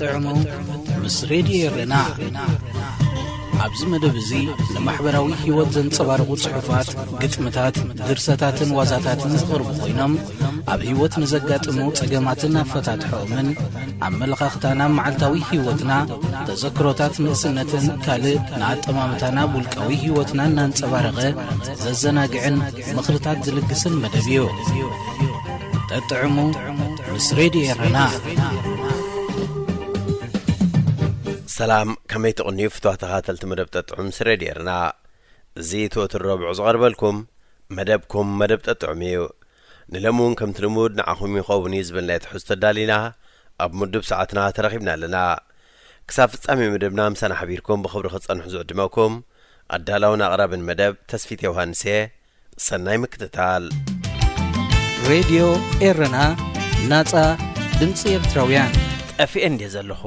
ጥዕሙ ምስ ሬድዮ ኤረና። ኣብዚ መደብ እዚ ንማሕበራዊ ህይወት ዘንጸባርቑ ጽሑፋት፣ ግጥምታት፣ ድርሰታትን ዋዛታትን ዝቐርቡ ኮይኖም፣ ኣብ ህይወት ንዘጋጥሙ ጸገማትን ኣፈታትሖኦምን፣ ኣመለኻኽታና፣ መዓልታዊ ህይወትና፣ ተዘክሮታት ንእስነትን ካልእ ንኣጠማምታና ውልቃዊ ህይወትና እናንጸባረቐ ዘዘናግዕን ምኽርታት ዝልግስን መደብ እዩ። ጠጥዕሙ ምስ ሬድዮ ኤረና። ሰላም፣ ከመይ ትቕንዩ ፍትዋ ተኻተልቲ መደብ ጠጥዑም ምስ ሬድዮ ኤረና? እዚ ትወትር ረቡዕ ዝቐርበልኩም መደብኩም መደብ ጠጥዑም እዩ። ንለሚ እውን ከምቲ ልሙድ ንዓኹም ይኸውን እዩ ዝበልናዮ ትሕዝቶ ኣዳሊና ኣብ ምዱብ ሰዓትና ተረኺብና ኣለና። ክሳብ ፍጻሜ መደብና ምሳና ሓቢርኩም ብኽብሪ ክትጸንሑ ዝዕድመኩም ኣዳላውን ኣቕራብን መደብ ተስፊት ዮሃንስ እየ። ሰናይ ምክትታል። ሬድዮ ኤረና፣ ናጻ ድምጺ ኤርትራውያን። ጠፊኤ እንድየ ዘለኹ።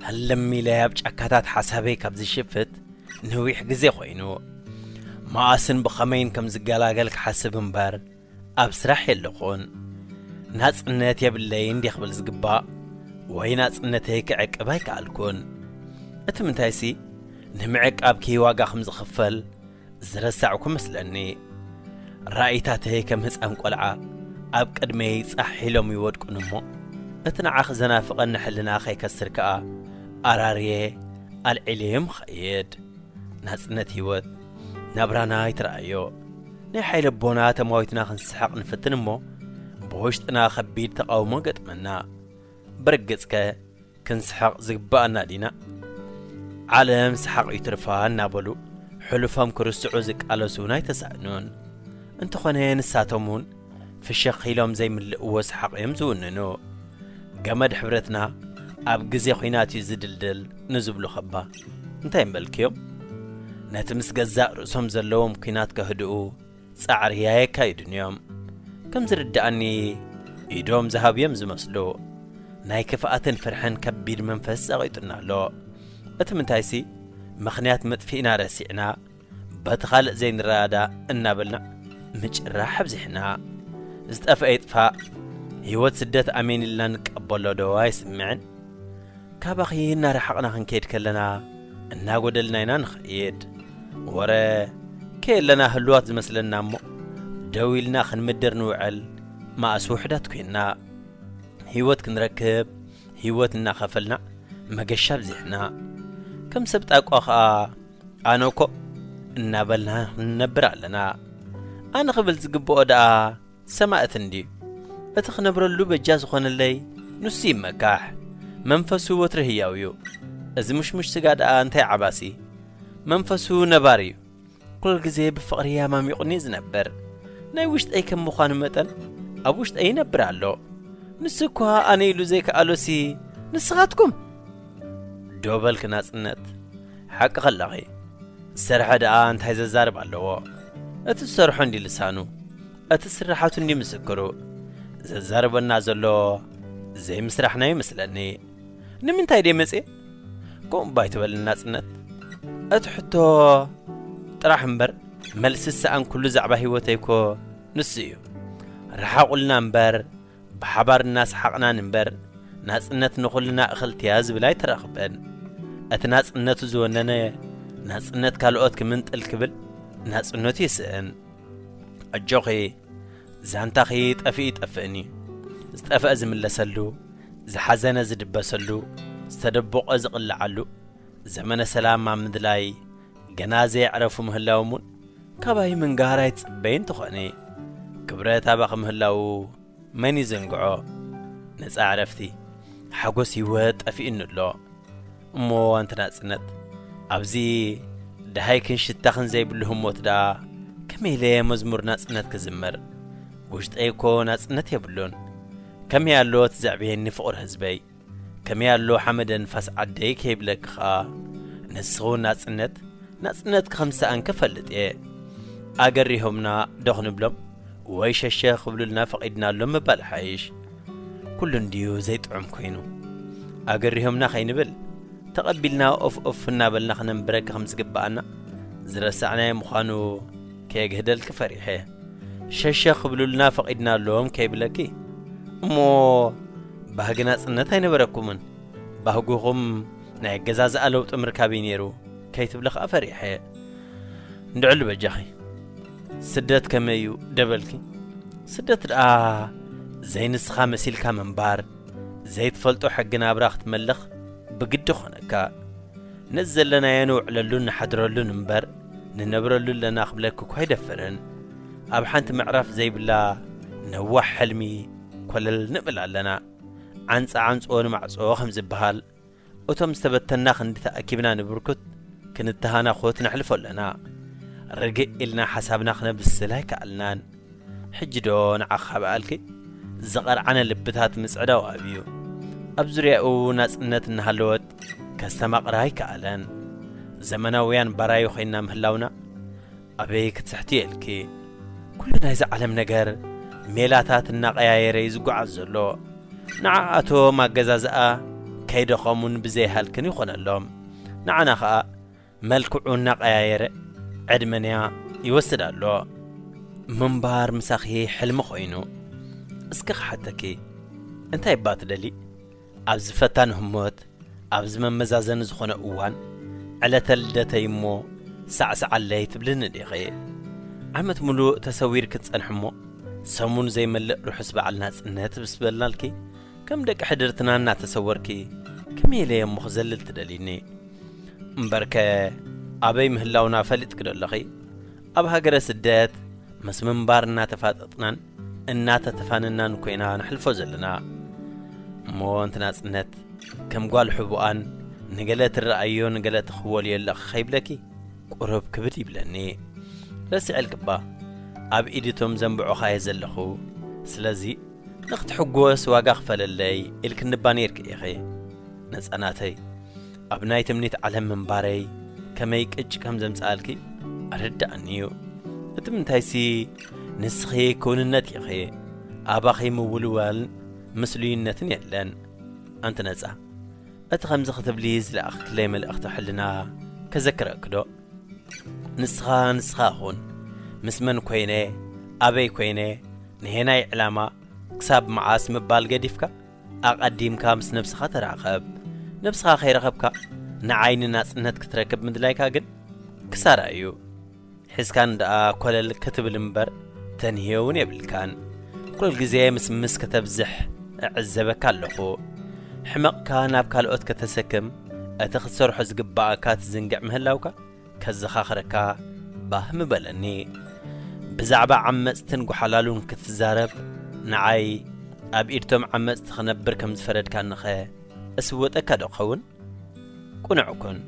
ህልም ኢለ ኣብ ጫካታት ሓሳበይ ካብ ዝሽፍት ነዊሕ ግዜ ኮይኑ፣ መኣስን ብኸመይን ከም ዝገላገል ክሓስብ እምበር፣ ኣብ ስራሕ የለኹን። ናጽነት የብለይን እንድየ ክብል ዝግባእ፣ ወይ ናጽነተይ ክዕቅብ ኣይከኣልኩን። እቲ ምንታይሲ፣ ንምዕቃብኪ ዋጋ ከም ዝኽፈል ዝረሳዕኩ መስለኒ። ራእይታተይ ከም ህጻን ቆልዓ ኣብ ቅድመይ ጻሕ ኢሎም ይወድቁን እሞ፣ እቲ ንዓኺ ዘናፍቐኒ ሕልና ከይከስር ከኣ ኣራርየ ኣልዒለዮም እኸይድ። ናጽነት ህይወት ናብራና ኣይትረኣዮ። ናይ ሓይለ ኣቦና ተማዊትና ክንስሕቕ ንፍትን እሞ፣ ብውሽጥና ከቢድ ተቓውሞ ገጥመና። ብርግጽከ ክንስሕቕ ዝግብኣና ዲና? ዓለም ሰሓቕ ይትርፋ እናበሉ ሕሉፎም ክርስዑ ዝቃለሱ እውን ኣይተሳእኑን። እንተኾነ ንሳቶም እውን ፍሽኽ ኢሎም ዘይምልእዎ ሰሓቕ እዮም ዝውንኑ። ገመድ ሕብረትና ኣብ ግዜ ኲናት እዩ ዝድልድል ንዝብሉ ኸባ እንታይ ምበልክዮም? ነቲ ምስ ገዛእ ርእሶም ዘለዎም ኲናት ከህድኡ ጻዕሪ ኣየካይዱን እዮም። ከም ዝርድኣኒ ኢዶም ዝሃቡ እዮም ዝመስሉ። ናይ ክፍኣትን ፍርሕን ከቢድ መንፈስ ጸቒጡና ኣሎ። እቲ ምንታይሲ ምኽንያት መጥፊእና ረሲዕና በቲ ካልእ ዘይንረዳዳእ እናበልና ምጭራሕ ኣብዚሕና። ዝጠፍአ ይጥፋእ፣ ህይወት ስደት ኣሜን ኢልና ንቀበሎ ዶ ኣይስምዕን? ካባኺ እናረሓቕና ክንከይድ ከለና እናጎደልና ኢና ንኸይድ። ወረ ከየለና ህልዋት ዝመስለና እሞ ደው ኢልና ክንምድር ንውዕል መኣስ ውሑዳት ኮይንና። ህይወት ክንረክብ ህይወት እናኸፈልና መገሻ ኣብዚሕና። ከም ሰብ ጣቋ ኸኣ ኣነ እኮ እናበልና ንነብር ኣለና። ኣነ ክብል ዝግብኦ ደኣ ሰማእት እንድዩ። እቲ ክነብረሉ በጃ ዝኾነለይ ንሱ ይመካሕ። መንፈሱ ወትሪ ህያው እዩ። እዚ ምሽሙሽ ስጋ ደኣ እንታይ ዓባሲ? መንፈሱ ነባሪ እዩ። ኩሉ ግዜ ብፍቕሪ ኣማሚቑኒ እዩ ዝነብር። ናይ ውሽጠይ ከም ምዃኑ መጠን ኣብ ውሽጠይ ይነብር ኣሎ። ንሱ እኳ ኣነ ኢሉ ዘይከኣሎሲ ንስኻትኩም? ዶ በልኪ ናጽነት፣ ሓቂ ከለኺ። ዝሰርሐ ደኣ እንታይ ዘዛርብ ኣለዎ? እቲ ዝሰርሖ እንዲ ልሳኑ፣ እቲ ስራሓቱ እንዲ ምስክሩ። ዘዛርበና ዘሎ ዘይምስራሕና ይመስለኒ። ንምንታይ ደይ መጽየ? ከምኡ እባ ኣይትበል ናጽነት። እቲ ሕቶ ጥራሕ እምበር፣ መልሲ ዝሰኣንኩሉ ዛዕባ ህይወተይ እኮ ንሱ እዩ። ረሓቑልና እምበር፣ ብሓባር እናሰሓቕና ንንበር፣ ናጽነት ንኹልና እኽልቲ እያ ዝብል ኣይተረኽበን። እቲ ናጽነቱ ዝወነነ፣ ናጽነት ካልኦት ክምንጥል ክብል ናጽነቱ ይስእን። ኣጆኺ፣ ዛንታኺ ጠፊኡ ይጠፍእን እዩ። ዝጠፍአ ዝምለሰሉ፣ ዝሓዘነ ዝድበሰሉ፣ ዝተደበቖ ዝቕልዓሉ፣ ዘመነ ሰላም ኣብ ምድላይ ገና ዘየዕረፉ ምህላዎም እውን ካባይ ምንጋር ኣይትጽበይን ትኾኒ። ክብረት ኣባኺ ምህላዉ መን ይዘንግዖ? ነጻ ዕረፍቲ፣ ሓጎስ ህይወት ጠፊኡኒ ኣሎ። እሞ ኣንቲ ናጽነት፣ ኣብዚ ደሃይክን ሽታኽን ዘይብሉ ህሞት ደኣ ከመይ ኢለ መዝሙር ናጽነት ክዝምር? ውሽጠይ እኮ ናጽነት የብሉን። ከመይ ኣሎ እቲ ዘዕብየኒ ፍቑር ህዝበይ? ከመይ ኣሎ ሓመደ ንፋስ ዓደይ ከይብለኪ ኸኣ፣ ንስኺ እውን ናጽነት፣ ናጽነትኪ ከም ዝሰኣንኪ እፈልጥ እየ። ኣገሪሆምና ዶ ክንብሎም? ወይ ሸሸ ክብሉልና ፈቒድናሎም ምባል ሓይሽ። ኩሉ እንድዩ ዘይጥዑም ኮይኑ። ኣገሪሆምና ከይንብል፣ ተቐቢልና ኦፍ ኦፍ እናበልና ክነንብረኪ ከም ዝግብኣና ዝረሳዕናዮ ምዃኑ ከየግህደልኪ ፈሪሐ። ሸሸ ክብሉልና ፈቒድናሎም ከይብለኪ። እሞ ባህጊ ናጽነት ኣይነበረኩምን። ባህግኹም ናይ ኣገዛዝኣ ለውጢ ምርካብ እዩ ነይሩ ከይትብሊ ኸኣ ፈሪሐ። እንድዕሉ በጃኺ። ስደት ከመይ እዩ ደበልኪ? ስደት ደኣ ዘይንስኻ መሲልካ ምንባር፣ ዘይትፈልጦ ሕጊ ናብራ ክትመልኽ ብግዲ ኾነካ። ነዚ ዘለናዮ ንውዕለሉን ንሓድረሉን እምበር፣ ንነብረሉ ኣለና ክብለኪ እኳ ኣይደፍርን። ኣብ ሓንቲ ምዕራፍ ዘይብላ ነዋሕ ሕልሚ ኮለል ንብል ኣለና። ዓንጻ ዓንጽዎ ንማዕጽዎ ከም ዝበሃል፣ እቶም ዝተበተና ክንዲ ተኣኪብና ንብርኩት፣ ክንተሃናኾት ነሕልፎ ኣለና። ርግእ ኢልና ሓሳብና ክነብስል ኣይከኣልናን። ሕጂ ዶ ንዓኻ በኣልኪ? ዝቐርዓነ ልብታት ምጽዕዳው ኣብዩ። ኣብ ዙርያኡ ናጽነት እናሃለወት ከስተማቕራ ኣይከኣለን። ዘመናውያን ባራዩ ኮይንና ምህላውና ኣበይ ክትስሕቲ የልኪ? ኩሉ ናይዚ ዓለም ነገር ሜላታት እናቐያየረ እዩ ዝጓዓዝ ዘሎ። ንዓኣቶም ኣገዛዝኣ ከይደኸሙን ብዘይሃልክን ይኾነሎም። ንዓና ኸኣ መልክዑ እናቐያየረ ዕድመንያ ይወስድ ኣሎ። ምንባር ምሳኺ ሕልሚ ኾይኑ። እስኪ ክሓተኪ፣ እንታይ እባ ትደሊ? ኣብዚ ፈታኒ ህሞት፣ ኣብዚ መመዛዘኒ ዝኾነ እዋን፣ ዕለተ ልደተይ እሞ ሳዕስዓለይ ትብልኒ ዲኺ? ዓመት ሙሉእ ተሰዊርኪ ትጸንሒ እሞ፣ ሰሙን ዘይመልእ ርሑስ በዓል ናጽነት ምስ በልናልኪ፣ ከም ደቂ ሕድርትና እናተሰወርኪ፣ ከመይ ኢለ እየ እሞ ክዘልል ትደልይኒ? እምበርከ ኣበይ ምህላውና ፈሊጥኪ ዶ ኣለኺ? ኣብ ሃገረ ስደት ምስ ምንባር እናተፋጠጥናን እናተተፋነናን ኮይና ነሕልፎ ዘለና። እሞ እንቲ ናጽነት ከም ጓል ሕቡኣን ንገለ ትረኣዮ ንገለ ትኽወልዮ ኣለኺ ከይብለኪ ቁሩብ ክብድ ይብለኒ። ረሲዐልኪ እባ ኣብ ኢድ እቶም ዘንብዑኻ እየ ዘለኹ። ስለዚ ንኽትሕጎስ ዋጋ ክፈለለይ ኢልክኒ እባ ነይርኪ ኢኺ። ነጻናተይ፣ ኣብ ናይ ትምኒት ዓለም ምንባረይ ከመይ ቅጭ ከም ዘምጽኣልኪ ኣረድኣኒ እዩ። እቲ ምንታይሲ ንስኺ ክውንነት ኢኺ። ኣባኺ ምውልዋልን ምስሉይነትን የለን። ኣንቲ ነጻ፣ እቲ ከምዚ ክትብሊ ዝለኣኽክለይ መልእኽቲ ሕልና ከዘክረኪ ዶ? ንስኻ ንስኻ ኹን። ምስ መን ኮይነ፣ ኣበይ ኮይነ፣ ንሄናይ ዕላማ፣ ክሳብ መዓስ ምባል ገዲፍካ፣ ኣቐዲምካ ምስ ነብስኻ ተራኸብ። ነብስኻ ከይረኸብካ፣ ንዓይ ንናጽነት ክትረክብ ምድላይካ ግን ክሳራ እዩ። ሒዝካን ደኣ ኮለል ክትብል እምበር፣ ተንህዮ እውን የብልካን። ኩል ግዜ ምስምስ ከተብዝሕ እዕዘበካ ኣለኹ። ሕመቕካ ናብ ካልኦት ከተሰክም፣ እቲ ክትሰርሖ ዝግባኣካ ትዝንግዕ ምህላውካ፣ ከዘኻኽረካ ባህ ምበለኒ። ብዛዕባ ዓመጽትን ጓሓላሉን ክትዛረብ፣ ንዓይ ኣብ ኢድቶም ዓመጽቲ ክነብር ከም ዝፈረድካኒኸ እስወጠካ ዶ ክኸውን? ቅኑዕ ኩን፣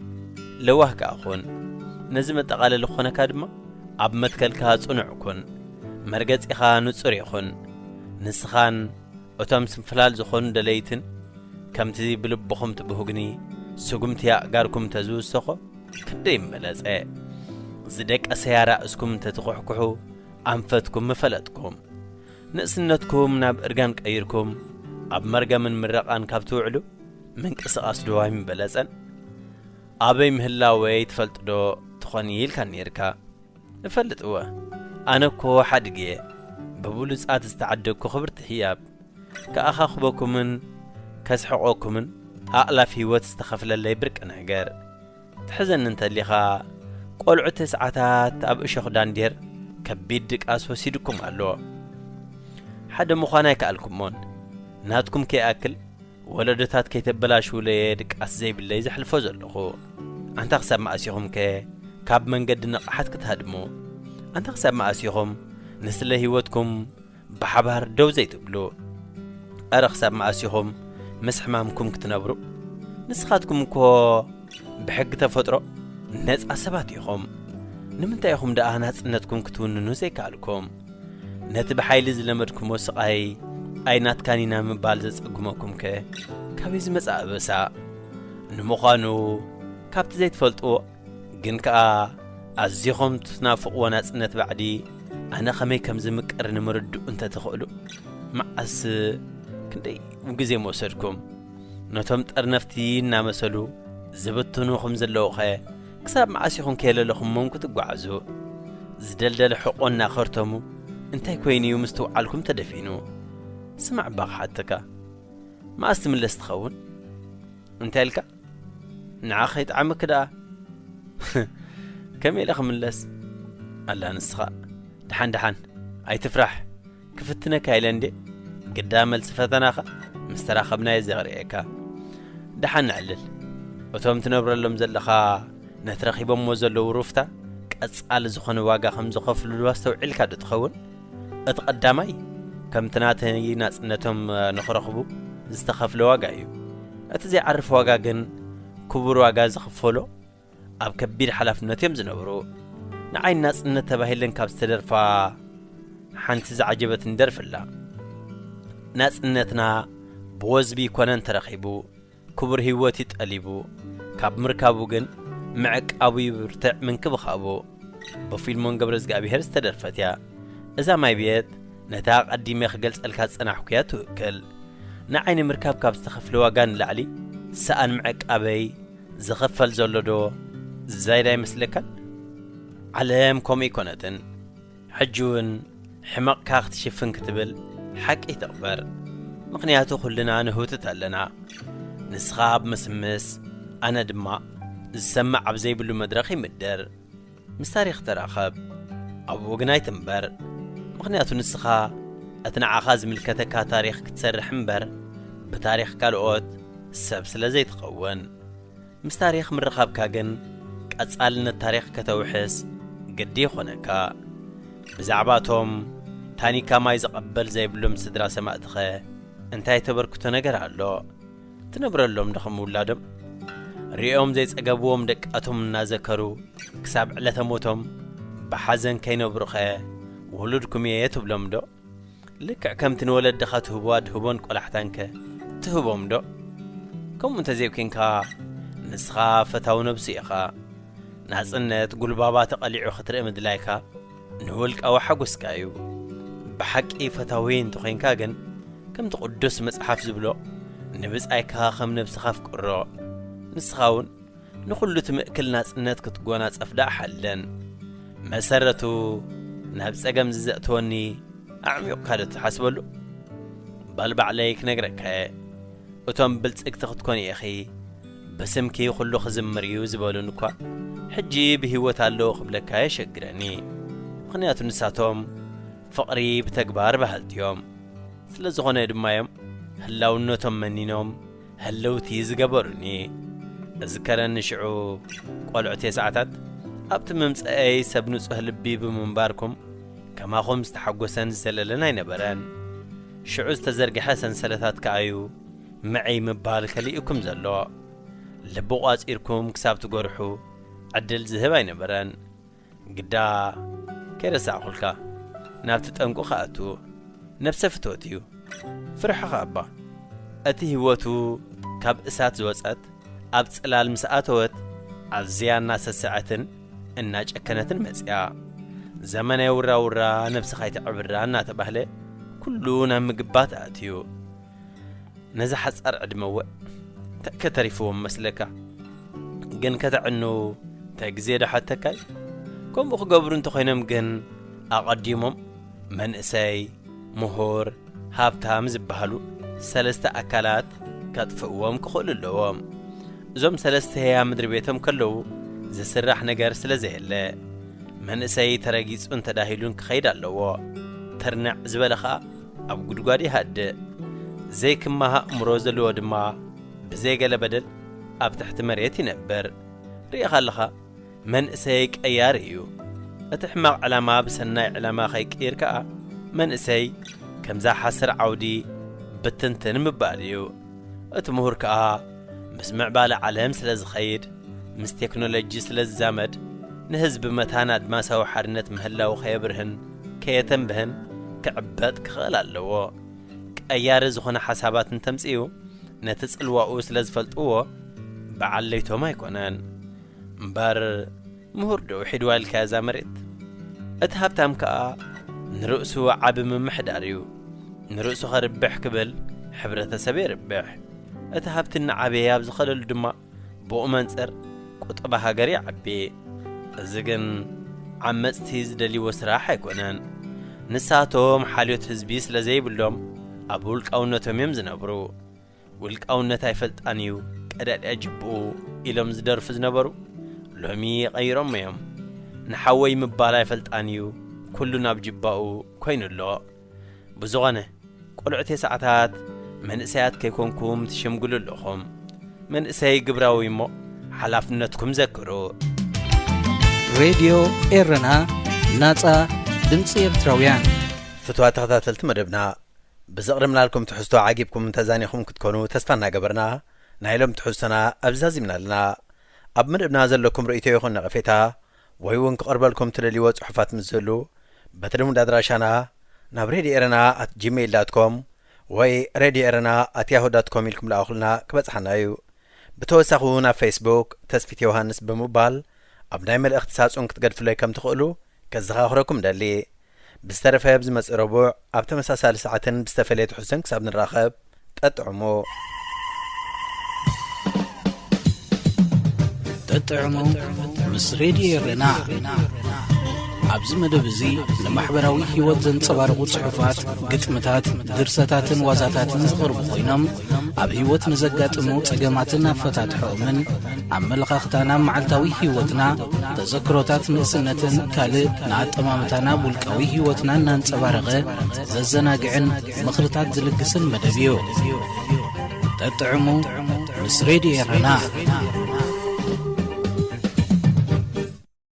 ለዋህ ከኣ ኩን። ነዚ መጠቓለሊ ክኾነካ ድማ፣ ኣብ መትከልካ ጽኑዕ ኩን። መርገጺኻ ንጹር ይኹን። ንስኻን እቶም ስንፍላል ዝኾኑ ደለይትን፣ ከምቲ ብልብኹም ትብህጉኒ፣ ስጉምቲ ኣእጋርኩም ተዝውሰኾ፣ ክንደይ ምበለጸ። ዝደቀሰያ ራእስኩም እንተትኹሕኩሑ፣ ኣንፈትኩም ምፈለጥኩም። ንእስነትኩም ናብ እርጋን ቀይርኩም፣ ኣብ መርገምን ምረቓን ካብ ትውዕሉ፣ ምንቅስቓስ ዶ ኣይምበለጸን? ኣበይ ምህላወይ ትፈልጥ ዶ ትኾኒ ኢልካ ነይርካ። እፈልጥ እወ፣ ኣነ እኮ ሓድግ እየ፣ ብብሉጻት ዝተዓደግኩ ክብርቲ ህያብ። ከኣኻኽበኩምን ከስሕቆኩምን ኣእላፍ ህይወት ዝተኸፍለለይ ብርቂ ነገር። ትሕዘኒ እንተሊኻ፣ ቆልዑ ተስዓታት ኣብ እሾኽ ዳንዴር ከቢድ ድቃስ ወሲዱኩም ኣሎ። ሓደ ምዃን ኣይከኣልኩሞን። ናትኩም ከይኣክል፣ ወለዶታት ከይተበላሽውለየ ድቃስ ዘይብለይ ዘሕልፎ ዘለኹ። ኣንታ ክሳብ መኣስ ኢኹም ከ ካብ መንገዲ ንቕሓት ክትሃድሙ? ኣንታ ክሳብ መኣስ ኢኹም ንስለ ህይወትኩም ብሓባር ደው ዘይትብሉ? ኣረ ክሳብ መኣስ ኢኹም ምስ ሕማምኩም ክትነብሩ? ንስኻትኩም እኮ ብሕጊ ተፈጥሮ ነጻ ሰባት ኢኹም። ንምንታይ ኢኹም ደኣ ናጽነትኩም ክትውንኑ ዘይከኣልኩም? ነቲ ብሓይሊ ዝለመድኩሞ ስቓይ ኣይናትካን ኢና ምባል ዘጸግመኩምከ ካበይ ዝመጽእ ኣበሳ? ንምዃኑ ካብቲ ዘይትፈልጥዎ ግን ከኣ ኣዚኹም ትናፍቕዎ ናጽነት ባዕዲ ኣነ ከመይ ከም ዝምቅር ንምርድኡ እንተትኽእሉ፣ መዓስ ክንደይ ግዜ ምወሰድኩም? ነቶም ጠርነፍቲ እናመሰሉ ዝብትኑ ከም ዘለዉኸ ክሳብ መዓስ ኢኹም ከየለለኹሞም ክትጓዓዙ? ዝደልደለ ሕቖ እናኸርተሙ እንታይ ኮይኑ እዩ ምስትውዓልኩም ተደፊኑ? ስማዕ እባ ክሓተካ፣ መኣስ ትምለስ ትኸውን? እንታይ ኢልካ? ንዓ ከይጠዓመኪ ደኣ። ከመይ ኢለ ክምለስ? ኣላ ንስኻ። ደሓን ደሓን፣ ኣይትፍራሕ። ክፍትነካ ኢለ እንዴ። ግዳ መልሲ ፈተናኻ ምስ ተራኸብና እየ ዘርእየካ። ደሓን ንዕልል። እቶም ትነብረሎም ዘለኻ ነቲ ረኺቦምዎ ዘለዉ ሩፍታ ቀጻሊ ዝኾነ ዋጋ ከም ዝኸፍሉሉ ኣስተውዒልካ ዶ ትኸውን? እቲ ቀዳማይ ከምቲ ናተይ ናጽነቶም ንኽረኽቡ ዝተኸፍለ ዋጋ እዩ። እቲ ዘይዓርፍ ዋጋ ግን ክቡር ዋጋ ዝኽፈሎ ኣብ ከቢድ ሓላፍነት እዮም ዝነብሩ። ንዓይ ናጽነት ተባሂለን ካብ ዝተደርፋ ሓንቲ ዝዓጀበትኒ ደርፊ ኣላ። ናጽነትና ብወዝቢ ይኮነን ተረኺቡ፣ ክቡር ህይወት እዩ ጠሊቡ፣ ካብ ምርካቡ ግን ምዕቃቡ ይብርትዕ ምንክብኻቡ ብፊልሞን ገብረ እግዚኣብሔር ዝተደርፈት እያ። እዛ ማይ ቤት ነታ ኣቐዲመ ክገልጸልካ ዝጸናሕኩያ ትውክል። ንዓይ ንምርካብ ካብ ዝተኸፍለ ዋጋ ንላዕሊ ሰኣን ምዕቃበይ ዝኸፈል ዘሎ ዶ ዝዛይድ ኣይመስለካን? ዓለም ከምኡ ኣይኮነትን። ሕጂ እውን ሕመቕካ ክትሽፍን ክትብል ሓቂ ተቕበር። ምኽንያቱ ኩልና ንህውትት ኣለና። ንስኻ ኣብ ምስምስ፣ ኣነ ድማ ዝሰማዕ ኣብ ዘይብሉ መድረኽ ይምደር። ምስ ታሪኽ ተራኸብ፣ ኣብኡ ግን ኣይትንበር። ምኽንያቱ ንስኻ እቲ ንዓኻ ዝምልከተካ ታሪኽ ክትሰርሕ እምበር ብታሪኽ ካልኦት ሰብ ስለ ዘይትኸውን። ምስ ታሪኽ ምርኻብካ ግን ቀጻልነት ታሪኽ ከተውሕስ ግዲ ይኾነካ። ብዛዕባ እቶም ታኒካ ማይ ዝቐበል ዘይብሎም ስድራ ሰማእትኸ እንታይ ተበርክቶ ነገር ኣሎ? ትነብረሎም ዶ ከም ውላዶም? ሪኦም ዘይጸገብዎም ደቃቶም እናዘከሩ ክሳብ ዕለተ ሞቶም ብሓዘን ከይነብሩኸ ውሉድኩም እየ ትብሎም ዶ? ልክዕ ከምቲ ንወለድኻ ትህቦ ኣድህቦን ቆላሕታንከ ትህቦም ዶ? ከምኡ እንተዘይኮንካ ንስኻ ፈታዊ ነብሱ ኢኻ። ናጽነት ጉልባባ ተቐሊዑ ክትርኢ ምድላይካ ንውልቃዊ ሓጎስካ እዩ። ብሓቂ ፈታዊ እንተኾይንካ ግን ከምቲ ቅዱስ መጽሓፍ ዝብሎ ንብጻይካ ከም ነብስኻ ኣፍቅሮ። ንስኻ እውን ንኹሉ ትምእክል ናጽነት ክትጎናጸፍ ደኣ ሓለን። መሰረቱ ናብ ጸገም ዝዘእትወኒ ኣዕሚቑካ ዶ ትሓስበሉ? በል ባዕለይ ክነግረካ እየ። እቶም ብልጽግቲ ክትኮኒ ኢኺ፣ ብስምኪ ኩሉ ክዝምር እዩ ዝበሉን እኳ ሕጂ ብህይወት ኣለዉ ክብለካ የሸግረኒ። ምኽንያቱ ንሳቶም ፍቕሪ ብተግባር በሃልቲ እዮም። ስለ ዝኾነ ድማ እዮም ህላውነቶም መኒኖም ህልውቲ ዝገበሩኒ። እዝከረኒ ሽዑ ቆልዑ ተስዓታት ኣብቲ ምምጸአይ ሰብ ንጹህ ልቢ ብምንባርኩም ከማኹም ዝተሓጎሰን ዝዘለለን ኣይነበረን። ሽዑ ዝተዘርግሐ ሰንሰለታት ከኣዩ ምዕይ ምባል ከሊእኩም ዘሎ። ልቢ ቋጺርኩም ክሳብ ትጎርሑ ዕድል ዝህብ ኣይነበረን። ግዳ ከይረሳዕኹልካ ናብቲ ጠንቁ ክኣቱ ነብሰ ፍትወት እዩ። ፍርሕኻ እባ እቲ ህይወቱ ካብ እሳት ዝወጸት ኣብ ጽላል ምስ ኣተወት ኣዝያ እናሰሰዐትን እናጨከነትን መጽያ። ዘመናዊ ውራውራ ነብስኻ ይትዕብራ እናተባህለ ኩሉ ናብ ምግባት ኣእትዩ። ነዚ ሓጻር ዕድመ እወ እንታይ ከተሪፍዎም መስለካ? ግን ከተዕኑ እንታይ ግዜ ዶ ሓተካይ? ከምኡ ክገብሩ እንተኾይኖም ግን ኣቐዲሞም መንእሰይ፣ ምሁር፣ ሃብታም ዝበሃሉ ሰለስተ ኣካላት ከጥፍእዎም ክኽእሉ ኣለዎም። እዞም ሰለስተ ህያ ምድሪ ቤቶም ከለዉ ዝስራሕ ነገር ስለ ዘየለ መንእሰይ ተረጊጹን ተዳሂሉን ክኸይድ ኣለዎ። ትርንዕ ዝበለ ኸኣ ኣብ ጉድጓድ ይሃድእ። ዘይክማህ ኣእምሮ ዘለዎ ድማ ብዘይገለ በደል ኣብ ትሕቲ መሬት ይነብር። ርኢኻ ኣለኻ፣ መንእሰይ ቀያሪ እዩ። እቲ ሕማቕ ዕላማ ብሰናይ ዕላማ ከይቅይር ከኣ መንእሰይ ከምዛ ሓስር ዓውዲ ብትንትን ምባል እዩ። እቲ ምሁር ከኣ ምስ ምዕባለ ዓለም ስለ ዝኸይድ፣ ምስ ቴክኖሎጂ ስለ ዝዛመድ፣ ንህዝቢ መታን ኣድማሳዊ ሓርነት ምህላው ከየብርህን ከየተንብህን ክዕበጥ ክኽእል ኣለዎ። ቀያሪ ዝኾነ ሓሳባት እንተምጽኡ፣ ነቲ ጽልዋኡ ስለ ዝፈልጥዎ፣ በዓል ለይቶም ኣይኮነን። እምበር ምሁር ዶ ውሒድዋ ኢልካ እዛ መሬት? እቲ ሃብታም ከኣ ንርእሱ ዓቢ ምምሕዳር እዩ። ንርእሱ ኸርብሕ ክብል ሕብረተሰብ የርብሕ። እቲ ሃብቲ እናዓበየ ኣብ ዝኸደሉ ድማ ብኡ መንጽር ቁጠባ ሃገር ይዓቢ። እዚ ግን ዓመጽቲ ዝደልይዎ ስራሕ ኣይኮነን። ንሳቶም ሓልዮት ህዝቢ ስለ ዘይብሎም ኣብ ውልቃውነቶም እዮም ዝነብሩ። ውልቃውነት ኣይፈልጣን እዩ ቀዳድያ ጅብኡ ኢሎም ዝደርፉ ዝነበሩ ሎሚ ቀይሮም እዮም። ንሓወይ ምባል ኣይፈልጣን እዩ ኩሉ ናብ ጅባኡ ኮይኑ ኣሎ። ብዝኾነ ቆልዑ ተስዓታት መንእሰያት ከይኮንኩም ትሽምግሉ ኣለኹም። መንእሰይ ግብራዊ እሞ ሓላፍነትኩም ዘክሩ። ሬድዮ ኤረና፣ ናጻ ድምጺ ኤርትራውያን። ፍትዋት ተኸታተልቲ መደብና፣ ብዘቕረብናልኩም ትሕዝቶ ዓጊብኩም ተዛኒኹም ክትኮኑ ተስፋ እናገበርና፣ ናይ ሎም ትሕዝቶና ኣብዚ ዛዚምና ኣለና። ኣብ መደብና ዘለኩም ርእይቶ ይኹን ነቐፌታ ወይ እውን ክቐርበልኩም ትደልይዎ ጽሑፋት ምስ ዝህሉ፣ በቲ ልሙድ ኣድራሻና ናብ ሬድዮ ኤረና ኣት ጂሜይል ዳት ኮም ወይ ሬድዮ ኤረና ኣት ያሁ ዳት ኮም ኢልኩም ልኣኹልና ክበጽሓና እዩ። ብተወሳኺ እውን ኣብ ፌስቡክ ተስፊት ዮሃንስ ብምባል ኣብ ናይ መልእኽቲ ሳጹን ክትገድፍለይ ከም ትኽእሉ ከዘኻኽረኩም ደሊ። ብዝተረፈ ኣብ ዝመጽእ ረቡዕ ኣብ ተመሳሳሊ ሰዓትን ብዝተፈለየ ትሕዝቶን ክሳብ ንራኸብ ጠጥዕሙ። ጠጥዕሙ ምስ ሬድዮ ኤረና። ኣብዚ መደብ እዚ ንማሕበራዊ ህይወት ዘንጸባርቑ ጽሑፋት፣ ግጥምታት፣ ድርሰታትን ዋዛታትን ዝቐርቡ ኮይኖም፣ ኣብ ህይወት ንዘጋጥሙ ጸገማትን ኣፈታትሖኦምን፣ ኣመለኻኽታና ኣብ መዓልታዊ ህይወትና፣ ተዘክሮታት ንእስነትን ካልእ ንኣጠማምታና ኣብ ውልቃዊ ህይወትና እናንጸባረቐ ዘዘናግዕን ምኽርታት ዝልግስን መደብ እዩ። ጠጥዕሙ ምስ ሬድዮ ኤረና።